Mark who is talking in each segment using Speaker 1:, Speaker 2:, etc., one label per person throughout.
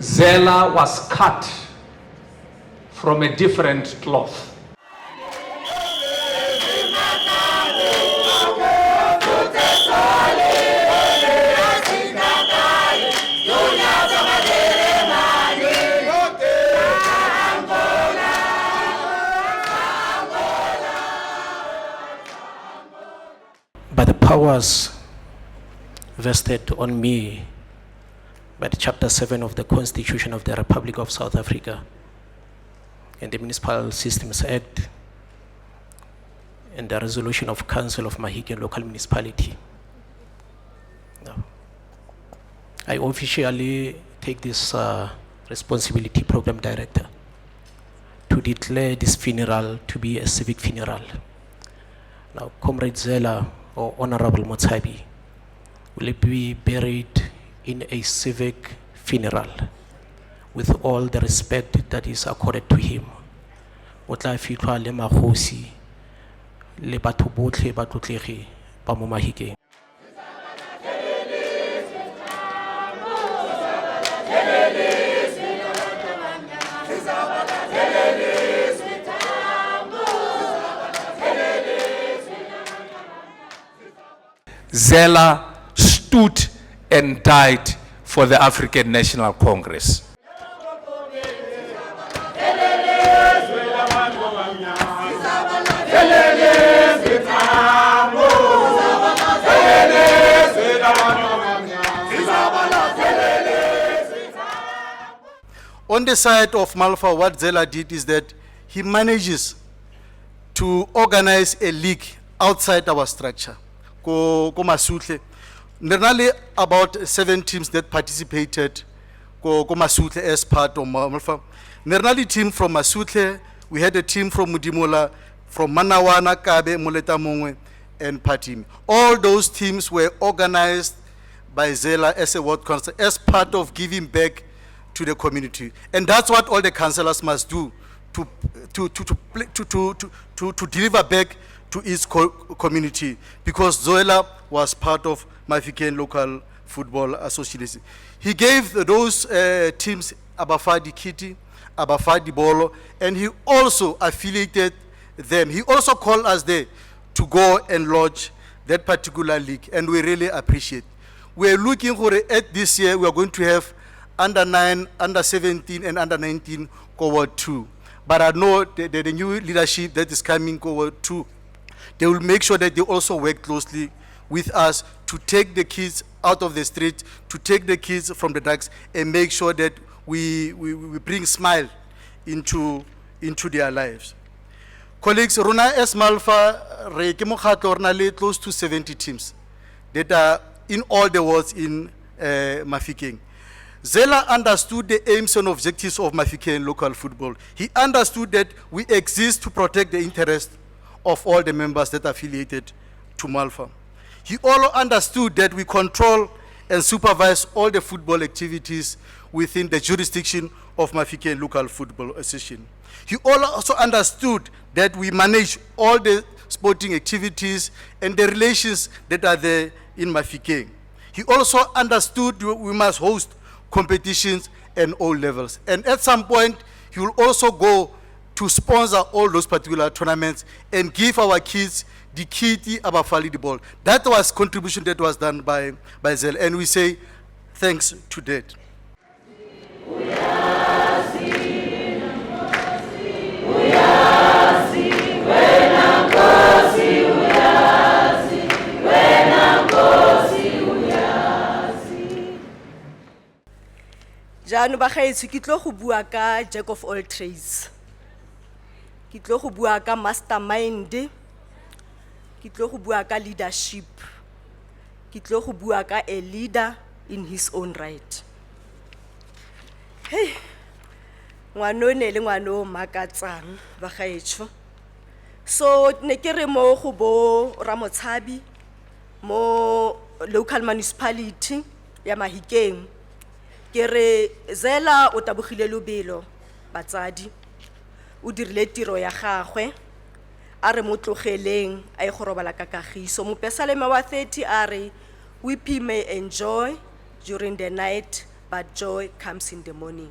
Speaker 1: Zela was cut from a different cloth.
Speaker 2: By the powers vested on me by the Chapter 7 of the Constitution of the Republic of South Africa and the Municipal Systems Act and the resolution of Council of Mahikeng Local Municipality. Now, I officially take this responsibility, Program Director, to declare this funeral to be a civic funeral. Now, Comrade Zela or Honorable Motsabi will be buried in a civic funeral with all the respect that is accorded to him. O tla fitlhwa le magosi le batho botlhe ba tlotlegi ba mo Mahikeng.
Speaker 1: Zela stood and died for the African National Congress.
Speaker 3: On the side of Malfa, what Zela did is that he manages to organize a league outside our structure. Ko, ko Masutle. There are only about seven teams that participated ko, ko Masutle as part of Malfa. There are only team from Masutle, we had a team from Mudimola, from Manawana, Kabe, Moleta Mongwe, and Patim. All those teams were organized by Zela as a ward councillor, as part of giving back to the community. And that's what all the councillors must do to, to deliver back to its community. Because Zola was part of Mafikeng Local Football Association. He gave those teams Abafadi Kiti, Abafadi Bolo, and he also affiliated them. He also called us there to go and launch that particular league, and we really appreciate. We are looking for at this year, we are going to have under 9, under 17, and under 19 cohort 2. But I know the new leadership that is coming cohort 2, they will make sure that they also work closely with us to take the kids out of the street, to take the kids from the drugs, and make sure that we bring smile into their lives. Colleagues, rona as Malfa, re ke mokgatlo, re na le close to 70 teams that are in all the wards in Mafikeng. Zela understood the aims and objectives of Mafikeng local football. He understood that we exist to protect the interest of all the members that are affiliated to Malfa. He also understood that we control and supervise all the football activities within the jurisdiction of Mafikeng Local Football Association. He also understood that we manage all the sporting activities and the relations that are there in Mafikeng. He also understood we must host competitions at all levels. And at some point, he will also go to sponsor all those particular tournaments and give our kids the kiti abafali the ball. That was contribution that was done by Zell. And we say thanks to that.
Speaker 4: Jaanong bagaetsho ke tlo go bua ka jack of all trades. Ke tlo go bua ka mastermind. Ke tlo go bua ka leadership. Ke tlo go bua ka a leader in his own right. Hey, ngwana o ne le ngwana o makatsang bagaetsho. So ne ke re mo go bo Ramotshabi mo local municipality ya Mahikeng. Ke re Zela o tabogile lobelo batsadi. O dirile tiro ya gagwe. A re mo tlogeleng a ye go robala ka kagiso. Mopesalema wa 30 a re weeping may enjoy during the night, but joy comes in the morning.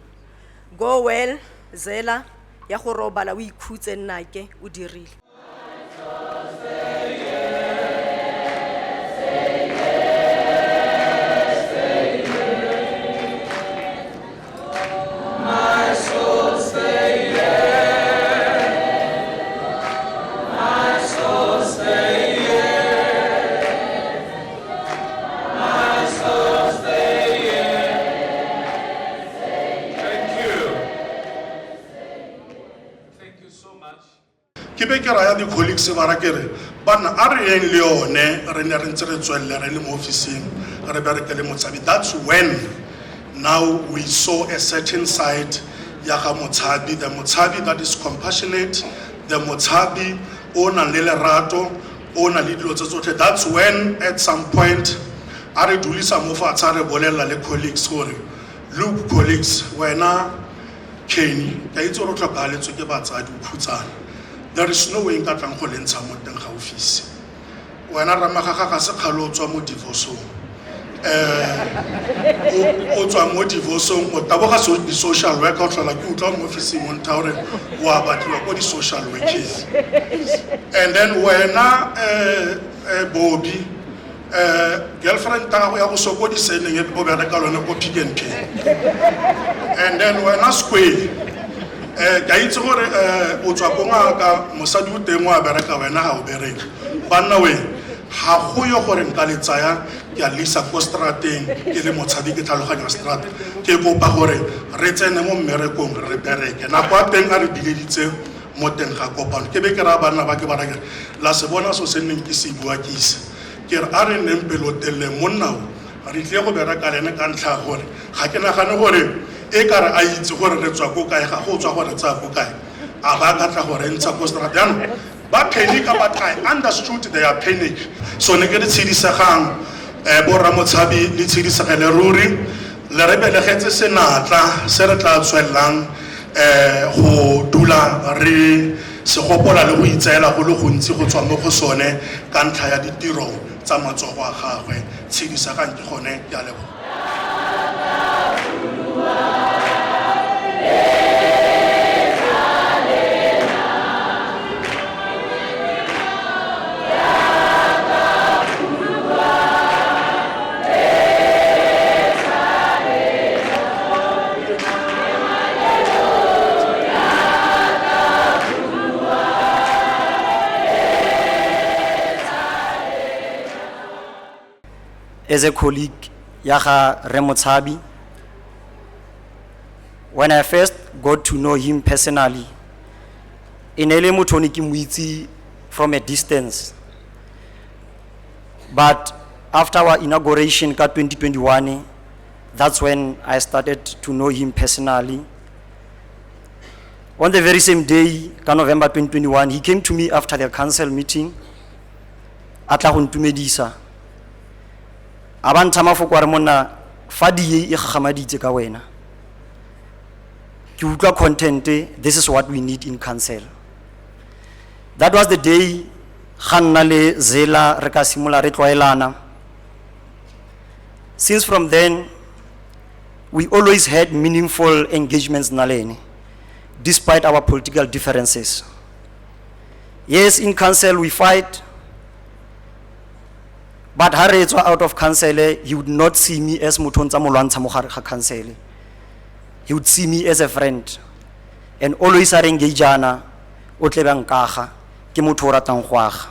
Speaker 4: Go well, Zela, ya go robala o ikhutse nnake o dirile.
Speaker 1: Thank you. Thank you so much.
Speaker 5: Ke be ke raya di-colleagues ba ra ke re banna a re yeng le yone re ne re ntse re tswelele re le mo officing re bereke le Motshabi. That's when now we saw a certain side ya ga Motshabi, the Motshabi that is compassionate, the Motshabi o nang le lerato, o nang le dilo tse tsotlhe. That's when at some point a re dulisa mo fatshe a re bolelela le colleagues gore look colleagues, wena Kenny, ke a itse gore o tlhokagaletswe ke batsadi o khutsana. There is no way nka tlang go le ntsha mo teng ga office. Wena Ramagaga ga se kgale o tswa mo divorce-ong. O tswa mo divorce-ong, o taboga so di-social worker, o tlhola ke utlwa mo officing o ntha gore o a batliwa ko di-social working. And then wena Bobby, girlfriend ta gago ya go sokodisa e neng e o bereka lone ko Pick n Pay. And then wena Square, ke a itse gore o tswa ko ngaka, mosadi o teng o a bereka, wena ga o bereke. Banna we, ga go yo gore nka le tsaya ke a le isa ko strateng ke le motshabi ke tlhaloganya strata. Ke kopa gore re tsene mo mmerekong re bereke. Nako ya teng a re bileditse mo teng ga kopano. Ke be ke raya banna ba ke ba raya ke re, la se bona so se nneng ke se bua ke ise. Ke re a re nneng pelotelele monna o, re tlile go bereka le ene ka ntlha ya gore ga ke nagane gore e ka re a itse gore re tswa ko kae, ga go tswa gore tsaya ko kae, a ba ka tla gore ntsha ko strata. Jaanong ba panic, but I understood their panic. So ne ke re tshedisegang, bo Ramotshabi le tshedisegele ruri, le re belegetse senatla se re tla tswelelang go dula re se gopola le go itseela go le gontsi go tswa mo go sone ka ntlha ya ditiro tsa matsogo a gagwe. Tshedisegang ke gone, ke a leboga.
Speaker 6: As a colleague ya ga Rre Motshabi, when I first got to know him personally, e ne e le motho o ne ke mo itse from a distance. But after our inauguration ka 2021, that's when I started to know him personally. On the very same day, ka November 2021, he came to me after the council meeting, a tla go ntumedisa. A ba ntsha mafoko a re monna fa DA e gagamaditse ka wena. Ke utlwa content, this is what we need in council. That was the day ga nna le Zela re ka simolola re tlwaelana. Since from then, we always had meaningful engagements na le ene, despite our political differences. Yes, in council we fight, but ha re tswa out of council, he would not see me as motho o ntse a mo lwantsha mo gare ga council. He would see me as a friend. And always a re engage-ana, o tle be a nkaga, ke motho o ratang go aga.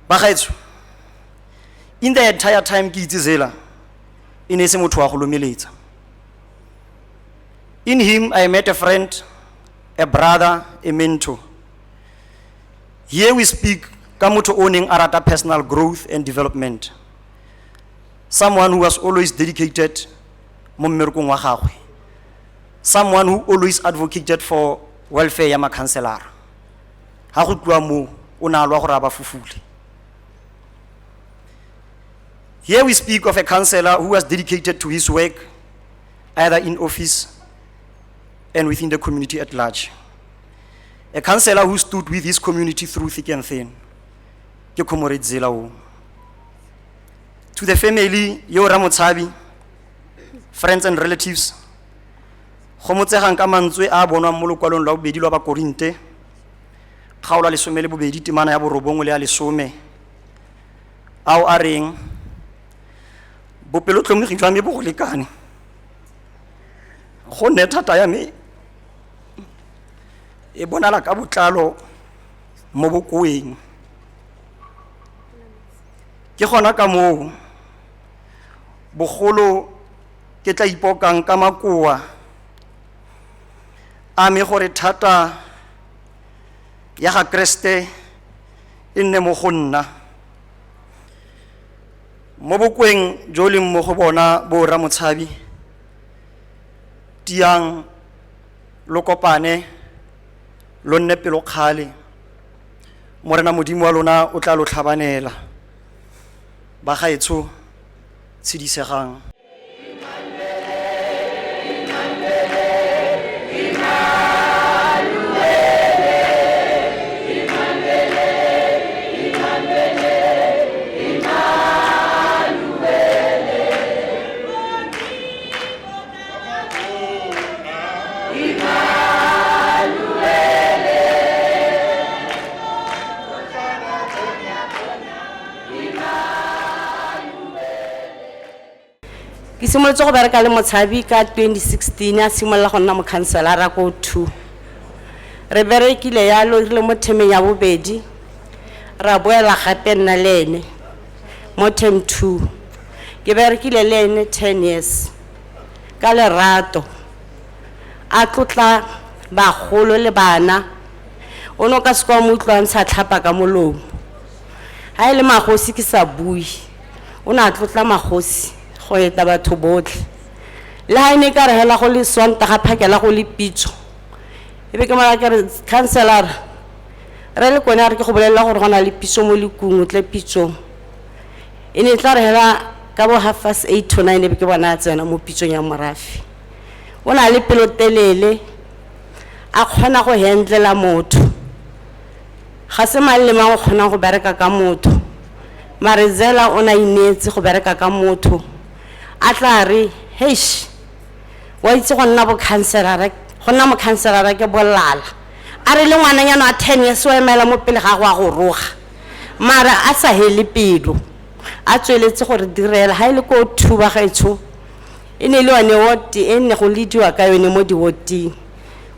Speaker 6: Bagaetsho, in the entire time ke itse Zela, e ne e se motho wa go lomeletsa. In him, I met a friend, a brother, a mentor. Here we speak Ka motho o neng a rata personal growth and development. Someone who was always dedicated mo mmerekong wa gagwe. Someone who always advocated for welfare ya makhanselara. Ha go tluwa moo, o ne a lwa gore a ba fufule. Here we speak of a councillor who was dedicated to his work, either in office and within the community at large. A councillor who stood with his community through thick and thin. Ke Comrade Zela o. To the family, yo Ramotshabi, friends and relatives, gomotsegang ka mantswe a a bonwang mo lokwalong lwa bobedi lwa Bakorinte, kgaolo ya 12 temana ya 9 le ya 10, ao a reng, bopelotlhomogi jwa me bo go lekane, gonne thata ya me e bonala ka botlalo mo bokoeng. Ke gona ka moo bogolo ke tla ipokang ka makoa a me gore thata ya ga Kreste e nne mo go nna. Mo bokoeng jo leng mo go bona bo Ramotshabi, tiang lo kopane, lo nne pelokgale, Morena Modimo wa lona o tla lo tlhabanela. Bagaetsho, tshedisegang.
Speaker 7: Ke simolotse go bereka le Motshabi ka 2016, a simolola go nna mokhanselara ko 2. Re berekile yalo, re le mo themeng ya bobedi, ra boela gape nna le ene mo term 2. Ke berekile le ene 10 years ka lerato, a tlotla bagolo le bana. O ne o ka se ka wa mo utlwa a ntsha tlhapa ka molomo. Ha e le magosi ke sa bue, o ne a tlotla magosi go eta batho botlhe. Le ha e ne e ka re hela go le Sontaga phakela go le pitso, e be ke mora ke re, councillor, re le kone a re ke go bolelela gore go na le pitso mo Lekung, o tle pitsong. E ne e tla re hela ka bo half past eight to nine e be ke bona a tsena mo pitsong ya morafe. O na le pelotelele, a kgona go handlela motho. Ga se mang le mang o kgonang go bereka ka motho. Mare Zela o na ineetse go bereka ka motho. A tla re, heish, wa itse go nna bokhanselara, go nna mokhanselara ke bolala. A re le ngwananyana wa 10 years o emela mo pele ga go a go roga. Mara a sa hele pelo, a tsweletse gore direla. Ha e le ko 2 ba gaetsho, e ne e le yone ward e ne go lediwa ka yone mo di-warding.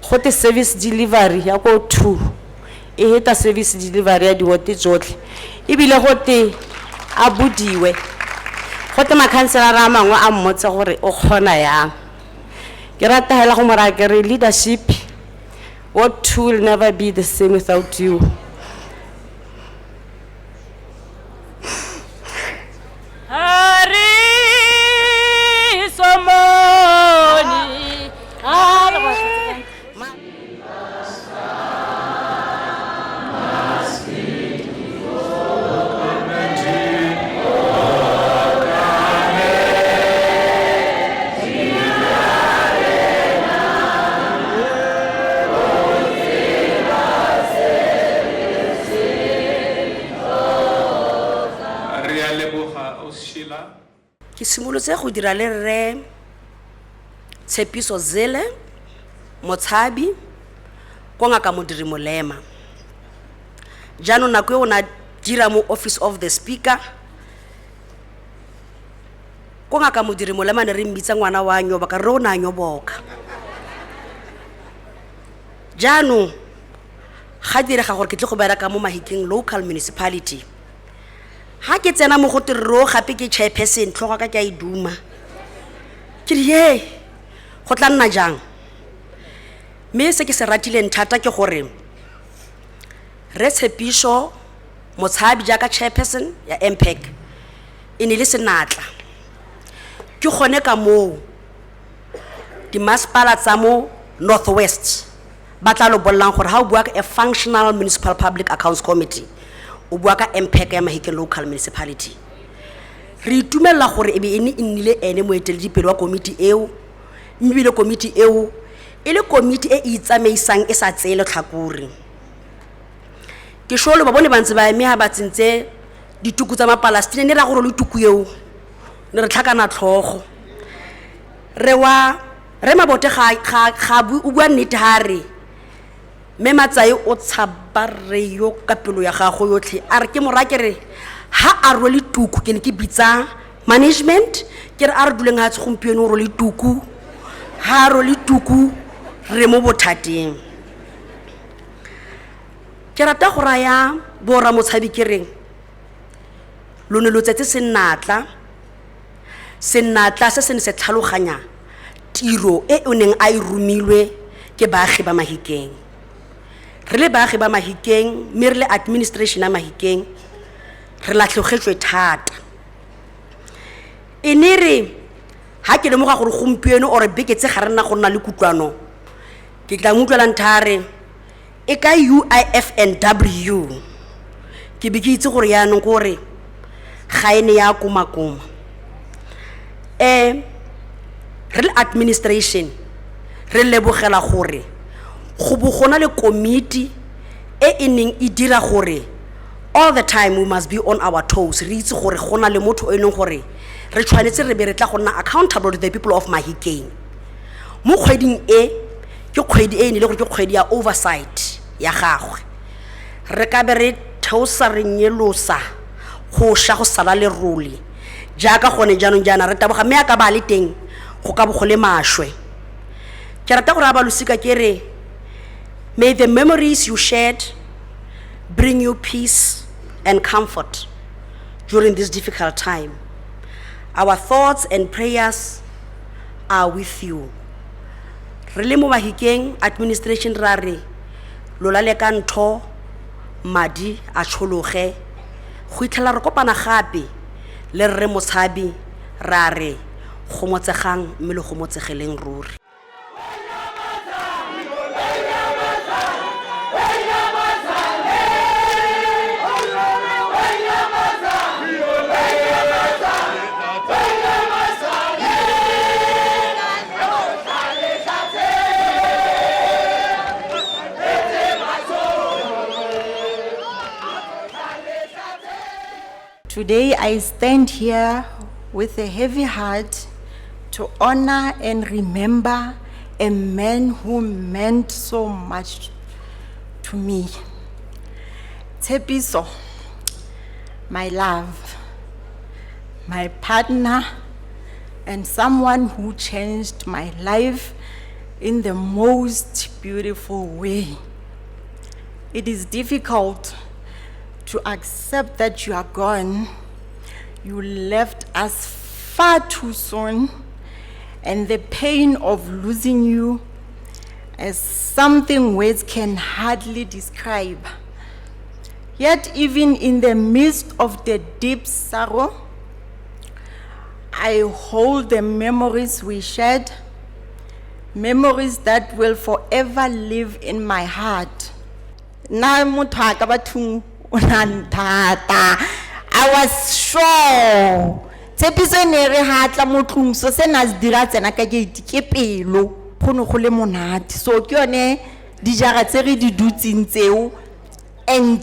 Speaker 7: Gote service delivery ya ko 2 e heta service delivery ya di-ward tsotlhe. Ebile gote a bodiwe, gote makhanselara a mangwe a mmotse gore o kgona yang. Ke rata hela go mo raya ke re leadership, ward 2 will never be the same without you.
Speaker 8: Hari Somoni.
Speaker 1: Re a leboga, Ausi Sheila.
Speaker 9: Ke simolotse go dira le rre Tshepiso Zele Motshabi ko Ngaka Modiri Molema. Jaanong nako e o ne a dira mo Office of the Speaker ko Ngaka Modiri Molema, ne re mmitsa ngwana wa nyoboka, rre o ne a nyoboka. Jaanong ga direga gore ke tle go bereka mo Mahikeng Local Municipality. Ha ke tsena mo go ro gape ke chairperson, tlhogo ka ke a e duma. Ke re, ye, go tla nna jang? Mme se ke se ratileng thata ke gore re Tshepiso Motshabi jaaka chairperson ya MPAC e ne le senatla. Ke gone ka moo dimasepala tsa mo North West ba tla lo bollang gore ha o bua ka a functional municipal public accounts committee o bua ka MPAC ya Mahikeng Local Municipality. Re itumelela gore e be e ne e nnile ene moeteledipele wa komiti eo, mme ebile komiti eo e le komiti e e itsamaisang e sa tseye letlhakore. Ke sure ba bone ba ntse ba eme ha ba tsentse dituku tsa mapalastine, ne ra gore le tuku eo ne re tlhakana tlhogo. Re wa re Mabote ga bue, o bua nnete ha re mme Matsae o tshaba re yo ka pelo ya gago yotlhe, a re ke mo raya ke re ha a rwele tuku, ke ne ke bitsa management ke re a re duleng hatshe gompieno o rwele tuku, ha a rwele tuku re mo bothateng. Ke rata go raya borra Motshabi ke reng lo ne lo tsetse senatla, senatla se se ne se tlhaloganya tiro e o neng a e romilwe ke baagi ba Mahikeng. Re le baagi ba Mahikeng mme re le administration ya Mahikeng re latlhegetswe thata. E ne re ha ke lemoga gore gompieno or beke tse ga re nna go nna le kutlwano, ke tla mo utlwela ntha a re e ka UIFNW, ke be ke itse gore yaanong ke gore ga e ne ya komakoma. Re le administration re lebogela gore go bo go na le komiti e e neng e dira gore all the time we must be on our toes, re itse gore go na le motho o e leng gore re tshwanetse re be re tla go nna accountable to the people of Mahikeng. Mo kgweding e ke kgwedi e e ne le gore ke kgwedi ya oversight ya gagwe, re ka be re theosa re nyelosa go sha go sala lerole jaaka gone jaanong jaana re taboga, mme a ka ba le teng go ka bo go le maswe. Ke rata gore a ba losika ke re may the memories you shared bring you peace and comfort during this difficult time. Our thoughts and prayers are with you. Re le mo Mahikeng administration ra re lo lale ka ntho madi a tshologe go itlhela re kopana gape le rre Motshabi, ra re gomotsegang mme le gomotsegeleng ruri.
Speaker 10: Today I stand here with a heavy heart to honor and remember a man who meant so much to me. Tshepiso, my love, my partner, and someone who changed my life in the most beautiful way. It is difficult to accept that you are gone. You left us far too soon, and the pain of losing you is something words can hardly describe. Yet even in the midst of the deep sorrow, I hold the memories we shared, memories that will forever live in my heart. Na motho a ka bathong o na nthata. I was sure. Tshepiso e ne re ha tla mo tlung, so se na se dira tsena ka gate ke pelo, go ne go le monate. So ke yone dijara tse re di dutseng tseo, and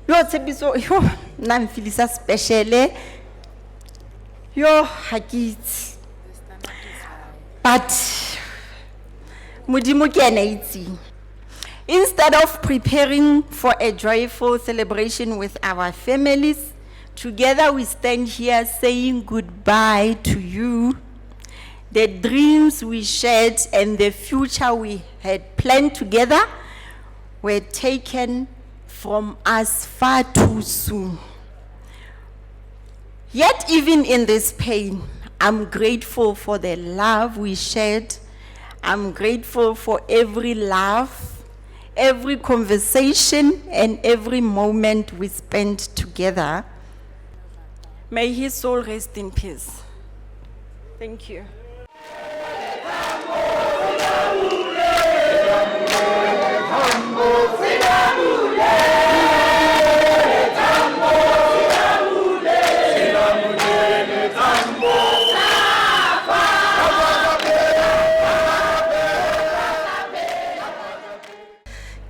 Speaker 10: yo Tshepiso, yo nna mfilisa special, yo ha ke itse. But Modimo ke ena a itseng. Instead of preparing for a joyful celebration with our families, together we stand here saying goodbye to you. The dreams we shared and the future we had planned together were taken from us far too soon. Yet even in this pain, I'm grateful for the love we shared. I'm grateful for every laugh, every conversation and every moment we spent together. May his soul rest in peace. Thank you.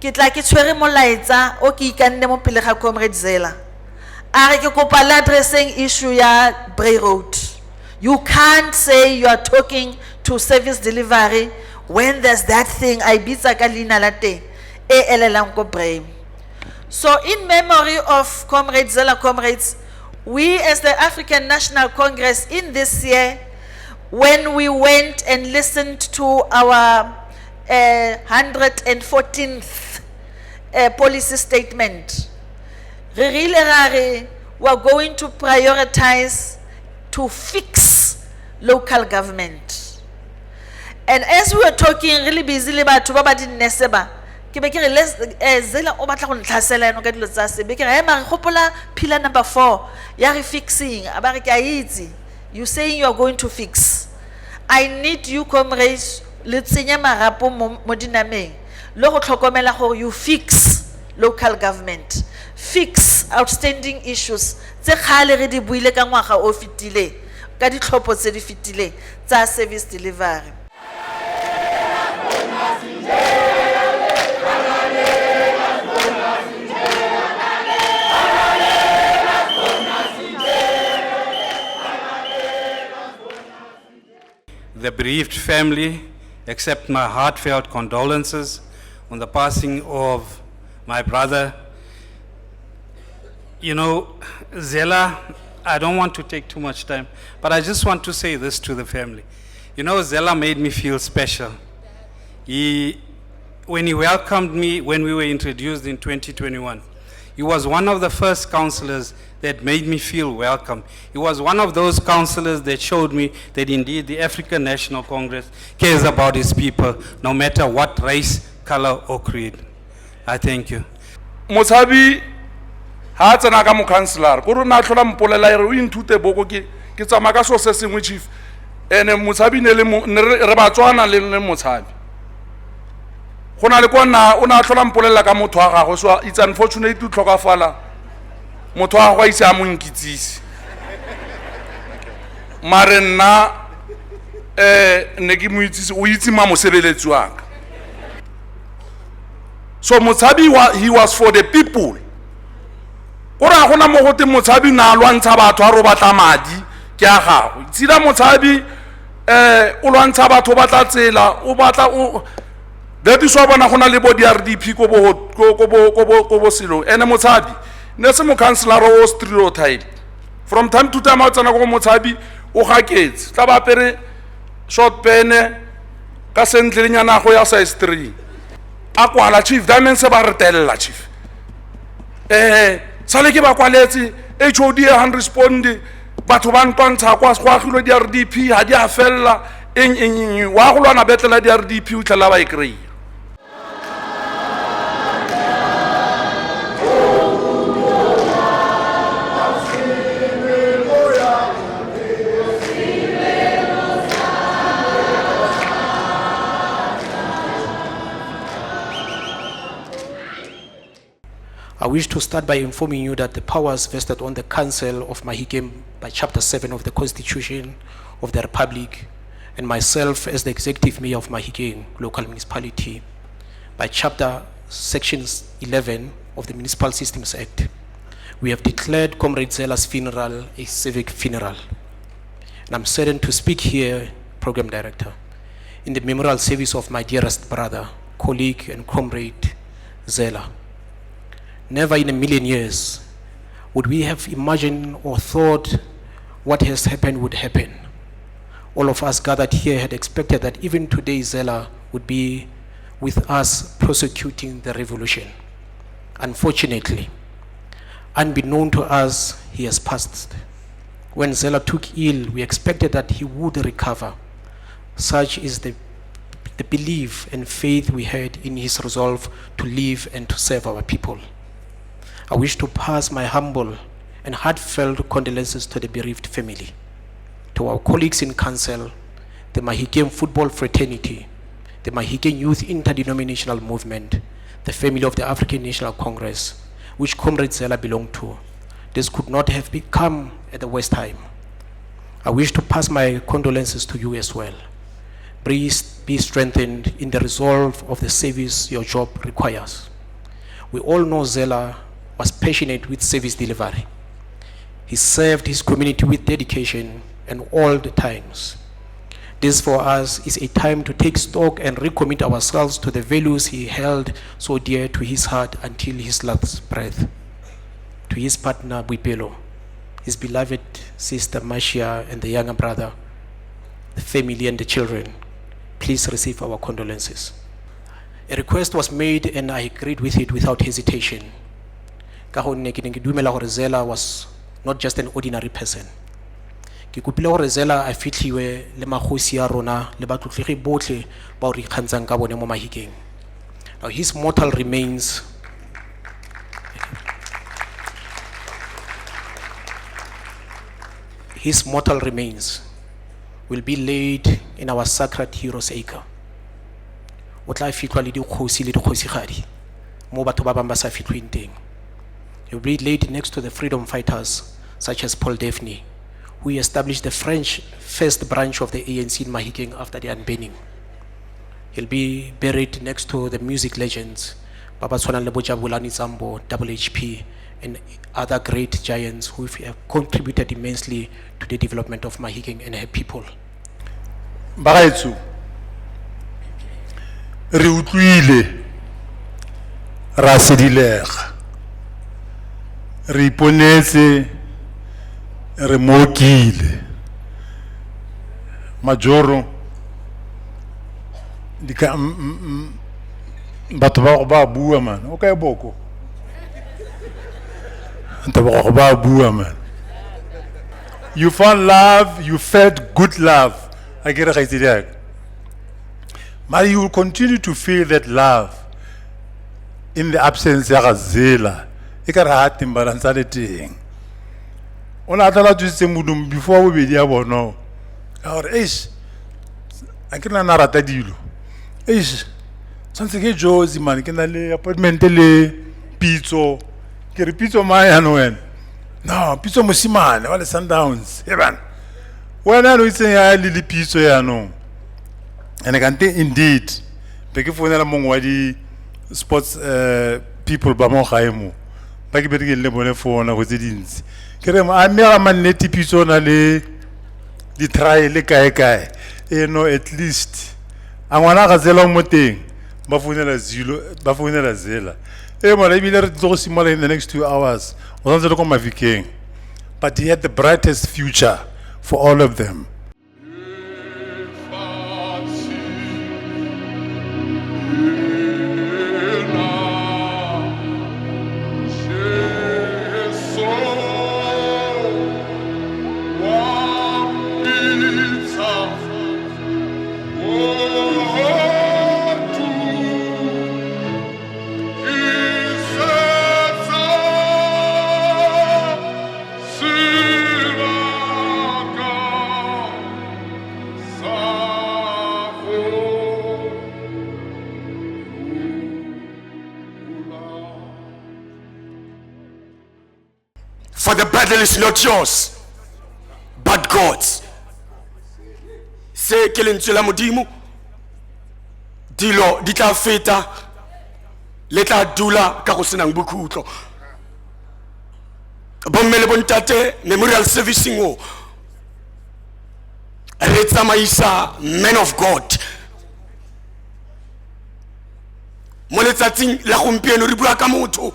Speaker 11: Ke tla ke tshwere molaetsa o ke ikanne mo pele ga Comrade Zela. A re ke kopa le addresseng issue ya Bray Road. You can't say you are talking to service delivery when there's that thing I bitsa ka leina la teng e elelang ko Bray. So in memory of Comrade Zela, comrades, we as the African National Congress in this year, when we went and listened to our 114th policy statement, re rile ra re we are going to prioritize to fix local government. And as we were talking, really busy le batho ba ba di-nurse ba, ke be ke re Zela o batla go ntlhasela yanong ka dilo tsa se. Be ke re, mare gopola pillar number 4 ya re fixing. A ba re ke a itse. You saying you are going to fix. I need you comrades le tsenye marapo mo dinameng le go tlhokomela gore you fix local government, fix outstanding issues tse kgale re di buile ka ngwaga o fetileng, ka ditlhopho tse di fetileng tsa service delivery.
Speaker 1: The bereaved family accept my heartfelt condolences on the passing of my brother. Zela, I don't want to take too much time, but I just want to say this to the family. Zela made me feel special. When he welcomed me when we were introduced in 2021, he was one of the first counselors that made me feel welcome. He was one of those counselors that showed me that indeed the African National Congress cares about its people, no matter what race, color, or creed. I thank you.
Speaker 12: Motshabi, ha tsena ka mo-councillor, ko re na tlhola mpolela e re o inthute boko ke tsamaya ka selo se sengwe, chief. Ene Motshabi ne le mo, ne re Batswana le Motshabi. Go na le kwa nna, o ne a tlhola mpolelela ka motho wa gagwe, so it's unfortunate to tlhokafala. Motho wa gagwe a ise a mo nkitsise. Mare nna, ne ke mo itsise, o itse ma mosebeletsi wa ka. So Motshabi, he was for the people. O re ha gona mo gote Motshabi na lwantsha batho a re o batla madi, ke a gagwe. Tsila Motshabi, o lwantsha batho, o batla tsela, o batla, o, that is why bona go na le bo DRDP ko bo, ko, ko bo, ko bo, ko bo selo. Ene Motshabi, ne se mokhanselara o stereotype. From time to time ha o tsena ko go Motshabi, o gaketse. Tla ba apere short pene ka sentlelenyana go ya size 3. A kwala chief, diamond se ba re tella chief. Sale ke ba kwaletse, HOD ha respond, batho ba ntwantsha kwa go agilwe DRDP, ha di a fella, eng, eng, eng, eng. Wa go lwana betlela DRDP o tlhela ba e kry-a.
Speaker 2: I wish to start by informing you that the powers vested on the Council of Mahikeng by Chapter 7 of the Constitution of the Republic and myself as the Executive Mayor of Mahikeng Local Municipality by Chapter Section 11 of the Municipal Systems Act, we have declared Comrade Zela's funeral a civic funeral. And I'm saddened to speak here, Program Director, in the memorial service of my dearest brother, colleague and comrade Zela. Never in a million years would we have imagined or thought what has happened would happen. All of us gathered here had expected that even today Zela would be with us prosecuting the revolution. Unfortunately, unbeknown to us, he has passed. When Zela took ill, we expected that he would recover. Such is the the belief and faith we had in his resolve to live and to serve our people. I wish to pass my humble and heartfelt condolences to the bereaved family, to our colleagues in council, the Mahikeng football fraternity, the Mahikeng Youth Interdenominational Movement, the family of the African National Congress, which Comrade Zela belonged to. This could not have become at the worst time. I wish to pass my condolences to you as well. Please be strengthened in the resolve of the service your job requires. We all know Zela was passionate with service delivery. He served his community with dedication and all the times. This for us is a time to take stock and recommit ourselves to the values he held so dear to his heart until his last breath. To his partner, Buipelo, his beloved sister, Marcia, and the younger brother, the family and the children, please receive our condolences. A request was made and I agreed with it without hesitation. Ka gonne ke ne ke dumela gore Zela was not just an ordinary person. Ke kopile gore Zela a fitlhiwe le magosi a rona le batlotlegi botlhe bao re ikgantshang ka bone mo Mahikeng. Now his mortal remains His mortal remains will be laid in our sacred heroes acre. O tla fitlhwa le dikgosi le dikgosigadi mo batho ba bangwe ba sa fitlhweng teng. He will be laid next to the freedom fighters such as Paul Daphne, who established the French first branch of the ANC in Mahikeng after the unbanning. He'll be buried next to the music legends, ba ba tshwanang le bo Jabulani Tsambo, Double HP, and other great giants who have contributed immensely to the development of Mahikeng and her people.
Speaker 13: Bagaetsho, re utlwile, ra sedilega, re iponetse, re mokile. Majoro, di ka, batho ba go ba bua man, o kae boko? Batho ba go ba bua man. You found love, you felt good love. A ke re kgaitsedi ya ka. But you will continue to feel that love in the absence ya ga Zela. E ka re ha teng ba ntsa le teng. O ne a tla tswitse modumo before bobedi ya bona. Ka gore eish, a ke nna rata dilo. Eish, tshwantse ke Jozi man, ke na le appointment le Pitso. Ke re Pitso mang yanong wena? No, Pitso mosimane wa le Sundowns. E bana. Wena no itseng ya le le Pitso yanong. And kante indeed, be ke founela mongwe wa di sports people ba mo gae mo. Ba ke berekile le bone for nako tse dintsi. Ke re, a mme ga mannete Pitso o na le di try le kae kae. E no, at least. A ngwana ga tsela mo teng, ba founela Zilo, ba founela Zela. E mara ebile re tlo go simolola in the next 2 hours. O santse le ko Mafikeng. But he had the brightest future for all of them.
Speaker 14: For the battle is not yours, but God's. Se ke lentswe la Modimo. Dilo di tla feta, le tla dula ka go senang bokhutlo. Bomme le bontate, memorial servicing o re tsamaisa men of God. Mo letsatsing la gompieno re bua ka motho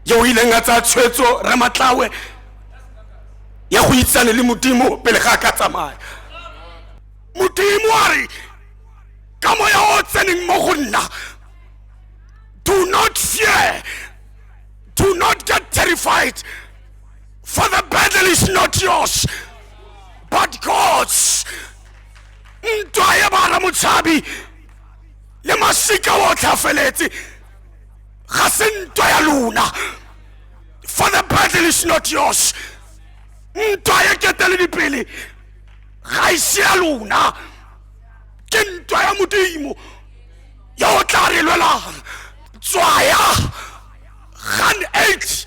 Speaker 14: yo o ileng a tsaya tshwetso Ramatlawe ya go itsane le Modimo pele ga a ka tsamaya. Modimo a re ka moya o tseneng mo go nna, do not fear, do not get terrified, for the battle is not yours, but God's. Ntwa ya bara motshabi le masika otlhe a feletse ga se ntwa ya lona, for the battle is not yours. Ntwa ya ketele dipele ga ise ya lona, ke ntwa ya Modimo yo o tla re lwelang. Tswaya gan 8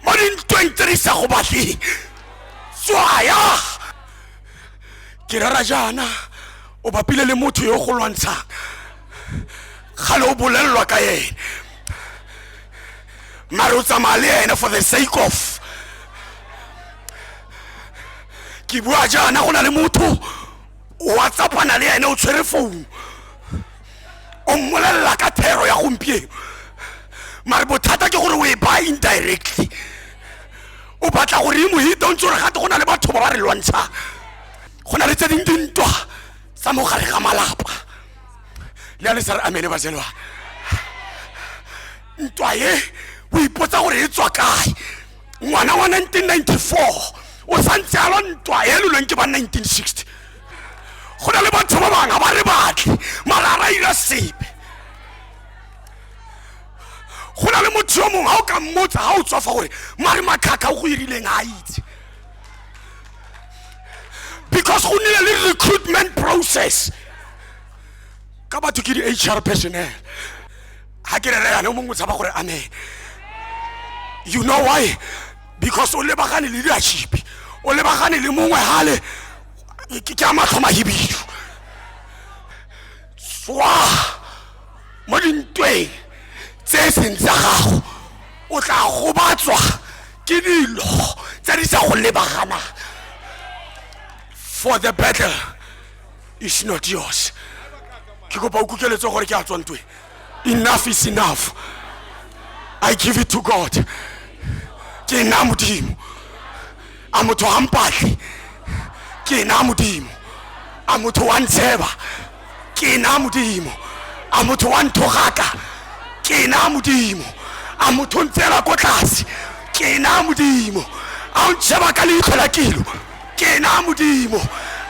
Speaker 14: mo dintweng tse di sa go batleng, tswaya. Ke rera jaana o bapile le motho yo go lwantshang, gale o bolellwa ka ene, mare o tsamaya le ene for the sake of. Ke bua jaana go na le motho o whatsappana le ene, o tshwere phone, o mmolelela ka thero ya gompieno, mare bothata ke gore o e baya indirectly, o batla gore e mo hite, o ntse o re gate go na le batho ba ba re lwantshang, go na le tse dingwe dintwa tsa mo gare ga malapa. Le a le sa re amene bajelwa. Ntwa e o ipotsa gore e tswa kae? Ngwana wa 1994 o santse a lwa ntwa e lolweng ke ba 1960. Go na le batho ba bangwe ga ba re batle, mara a ra ira sepe. Go na le motho yo mongwe ga o ka mmotsa ga o tswa fa gore mare makhakha o go irileng ga a itse, because go nnile le recruitment process ka batho ke di-HR personnel. Ga ke rere yana o mongwe o tshaba gore amen. You know why? Because o lebagane le leadership, o lebagane le mongwe gale ke a matlho mahibidu. Tswa mo dintweng tse e seng tsa gago, o tla gobatswa ke dilo tse di sa go lebaganang, for the battle is not yours. Ke kopa o kukeletse gore ke a tswa ntweng. Enough is enough. I give it to God. Ke nna Modimo, a motho ga mpatle. Ke nna Modimo, a motho wa ntsheba. Ke nna Modimo, a motho wa nthogaka. Ke nna Modimo, a motho ntseela ko tlase. Ke nna Modimo, a o ntsheba ka leitlho la kilo. Ke nna Modimo,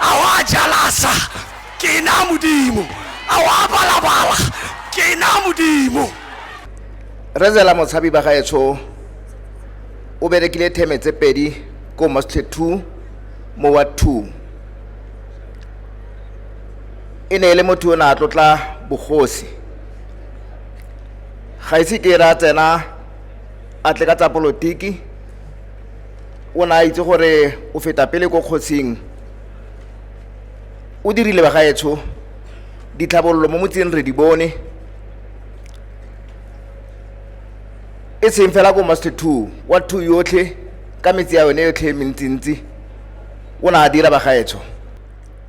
Speaker 14: a wa jalasa. Ke nna Modimo, a wa balabala. Ke nna Modimo.
Speaker 15: Rezela Motshabi ba gaetsho o berekile theme tse pedi ko Mostle 2 mo Ward 2. E ne e le motho o ne a tlotla bogosi. Ga ise ke ra tsena a tle ka tsa polotiki, o ne a itse gore o feta pele ko kgosing. O dirile ba gaetsho ditlhabololo mo motseng re di bone, e seng fela ko Mostle 2, Ward 2 yotlhe ka metse ya yone yotlhe e mentsintsi o ne a dira ba gaetsho.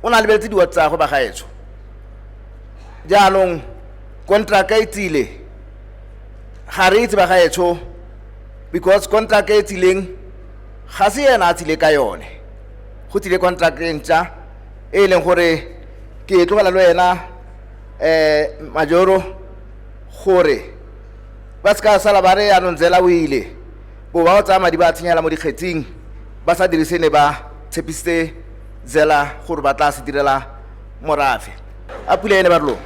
Speaker 15: O ne a lebeletse di-ward tsa gagwe ba gaetsho. Jaanong contract e tsile, ga re itse ba gaetsho, because contract e tsileng ga se ena a tsile ka yone. Go tsile contract e ntšha e leng gore ke e tlogela le wena, Majoro, gore ba se ka sala ba re yaanong Zela o ile, bo ba o tsaya madi ba a tshenyela mo dikgetsing ba sa dirise ne ba tshepisitse Zela gore ba tla se direla morafe. A pula ene ba re lo.